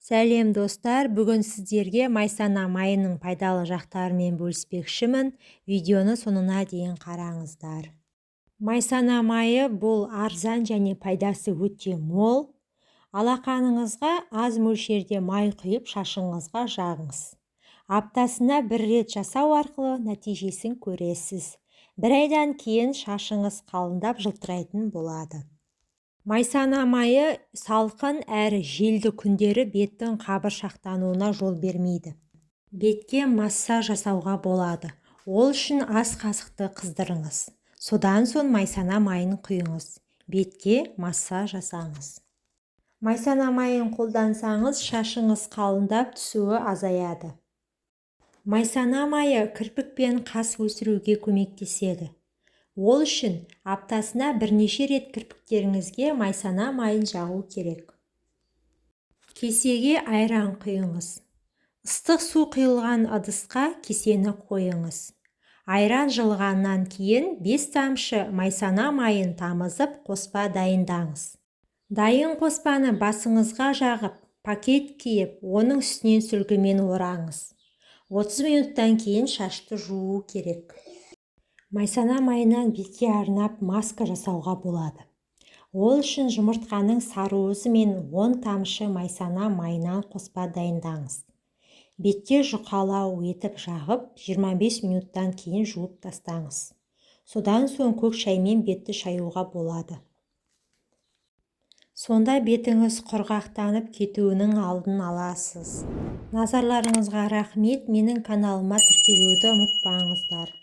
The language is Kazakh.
Сәлем, достар! Бүгін сіздерге майсана майының пайдалы жақтарымен бөліспекшімін. Видеоны соңына дейін қараңыздар. Майсана майы бұл арзан және пайдасы өте мол. Алақаныңызға аз мөлшерде май құйып, шашыңызға жағыңыз. Аптасына бір рет жасау арқылы нәтижесін көресіз. Бір айдан кейін шашыңыз қалыңдап, жылтырайтын болады. Майсана майы салқын әрі желді күндері беттің қабыршақтануына жол бермейді. Бетке массаж жасауға болады. Ол үшін ас қасықты қыздырыңыз, содан соң майсана майын құйыңыз, бетке массаж жасаңыз. Майсана майын қолдансаңыз, шашыңыз қалыңдап, түсуі азаяды. Майсана майы кірпік пен қас өсіруге көмектеседі. Ол үшін аптасына бірнеше рет кірпіктеріңізге майсана майын жағу керек. Кесеге айран құйыңыз. Ыстық су құйылған ыдысқа кесені қойыңыз. Айран жылығаннан кейін 5 тамшы майсана майын тамызып, қоспа дайындаңыз. Дайын қоспаны басыңызға жағып, пакет киіп, оның үстінен сүлгімен ораңыз. 30 минуттан кейін шашты жуу керек. Майсана майынан бетке арнап маска жасауға болады. Ол үшін жұмыртқаның сарыуызы мен 10 тамшы майсана майынан қоспа дайындаңыз. Бетке жұқалау етіп жағып, 25 минуттан кейін жуып тастаңыз. Содан соң көк шаймен бетті шаюға болады. Сонда бетіңіз құрғақтанып кетуінің алдын аласыз. Назарларыңызға рахмет! Менің каналыма тіркелуді ұмытпаңыздар.